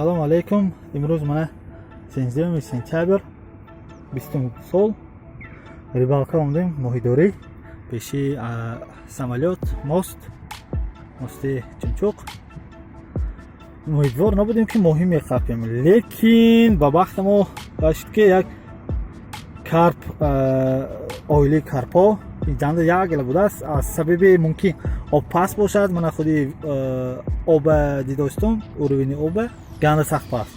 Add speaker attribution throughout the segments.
Speaker 1: Салом алейкум. Имрӯз мана 13 сентябр, 20 сол, рыбалка омадем, моҳидорӣ пеши самолёт, мост, мости Чумчуқ. Умедвор набудем, ки моҳӣ меқапем, лекин ба бахти мо шуд, ки як карп, оилаи карпо ҷанда як гила будааст. Аз сабаби мумкин об паст бошад, мана худи оба дидостум, уровени оба ганда сахт паст.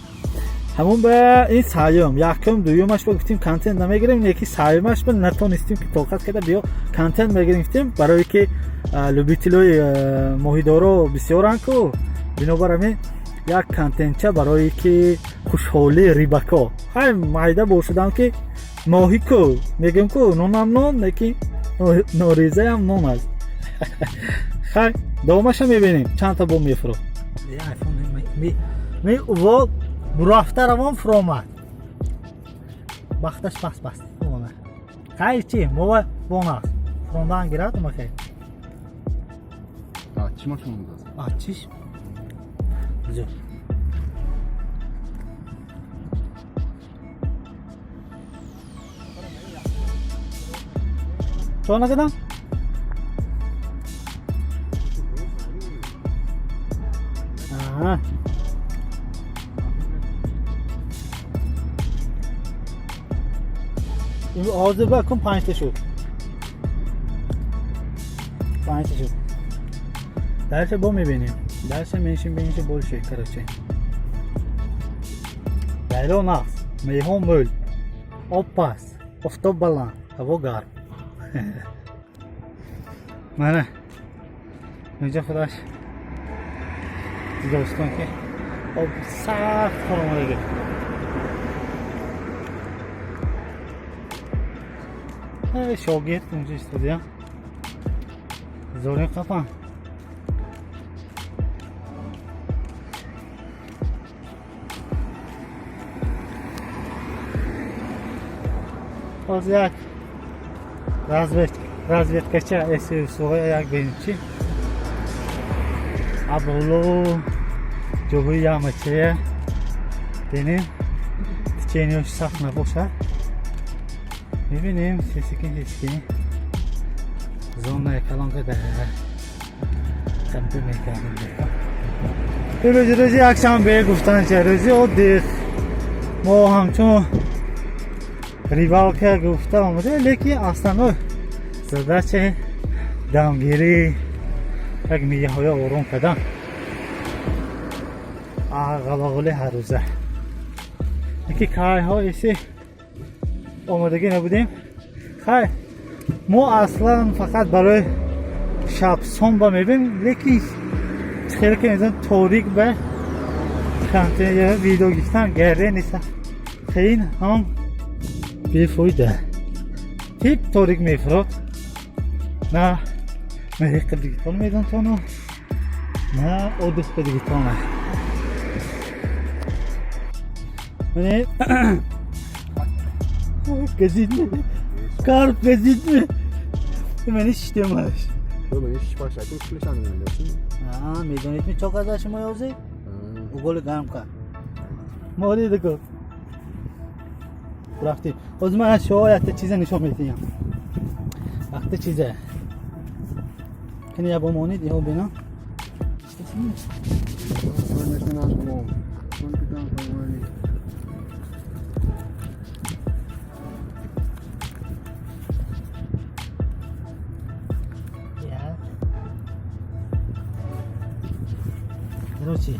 Speaker 1: Ҳамон ба ин саюм, якум, дуюмаш ба гуфтем, контент намегирем, леки саюмаш ба натонистем, ки тоқат карда биё контент мегирем, гуфтем, барое ки любителои моҳидоро бисёранд ку. Бинобар ҳамин як контентча барое ки хушҳолии рыбако ҳай майда бошудам, ки моҳӣ ку мегӯем ку, нонам нон, лекин норезаям нон аст. Хай, давомаша мебинем, чандта бо мефурӯ ми во бурафта равон фуромад, бахташ паст паст. Хай, чи мова бон аст, фурондан гирад махе.
Speaker 2: Чима фурондааст?
Speaker 1: Чиш зӯр. Чо накардам? Аҳа. Ҳозир ба кун панҷта шуд. Панҷта шуд. Дальше бо мебинем. Дальше меньше, меньше, больше, короче. Дайро нақс, меҳон мӯл, об паст, офтоб баланд, ҳаво гарм. Мана инҷа худаш дидостон, ки об сахт фуромадагӣ. Шогирд унҷа истодиям, зорин қапан. Ҳозир як разведкача эсуҳоя як бинем, чи аболо ҷоҳои ямачая бинем, течениёш сахт набошад, мебинем. Сесикин, сесикин зонаи калон када кампи мекардем. Рӯзи якшанбе гуфтан, че рӯзи отдых, мо ҳамчун рыбалка гуфта омада, лекин основной задача дамгирӣ, як мияҳоя ором кардан, ғалағули ҳаррӯза. Яки кайҳо эси омодагӣ набудем. Хай, мо аслан фақат барои шабсон ба мебинем, лекин хеле ки мезан торик ба контент видео гирифтан гарре нест, қиин ҳам бефоида. Тип торик мефурод, на маҳиқа дигитон медонтону, на отдых дигитона. Мане газидми, карп газидми, мани шиштемаш. Медонед ми чо карда шумо ёзи уголи гарм кард, моридако рафтем. Ҳозир ман шумо якта чиза нишон медиҳам, якта чиза кини я бомонид иҳо бина. Короче,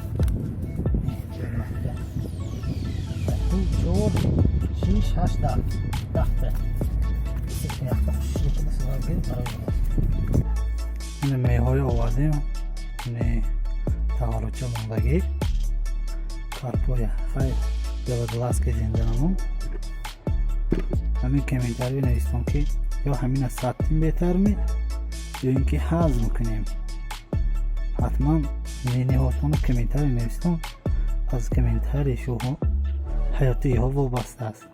Speaker 1: ду, чор, шиш, ҳашт, даҳ, даҳта. Якта хушшикада. Ина меҳҳои овардем, не таваллудча мондагӣ карпоя. Хай, белоглазка зинда намон. Ҳамин комментарий навистон, ки ё ҳамина саттим беҳтарми, ё ин ки ҳазм кунем. Ҳатман ниҳотону комментарий навистон, аз комментарии шумо ҳаёти иҳо вобаста аст.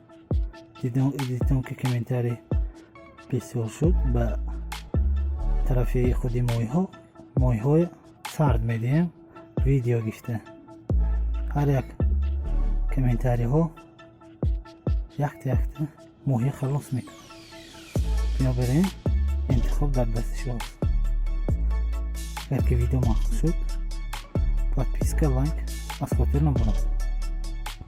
Speaker 1: Дидем, ки комментарий бисёр шуд, ба тарафи худи моҳиҳо, моҳиҳои сард медиҳем, видео гирифта. Ҳар як комментариҳо якта якта моҳӣ халос мекунад. Бинобар ин интихоб дар дасти шумост. Агар ки видео маъқул шуд, подписка, лайк аз хотир набурад.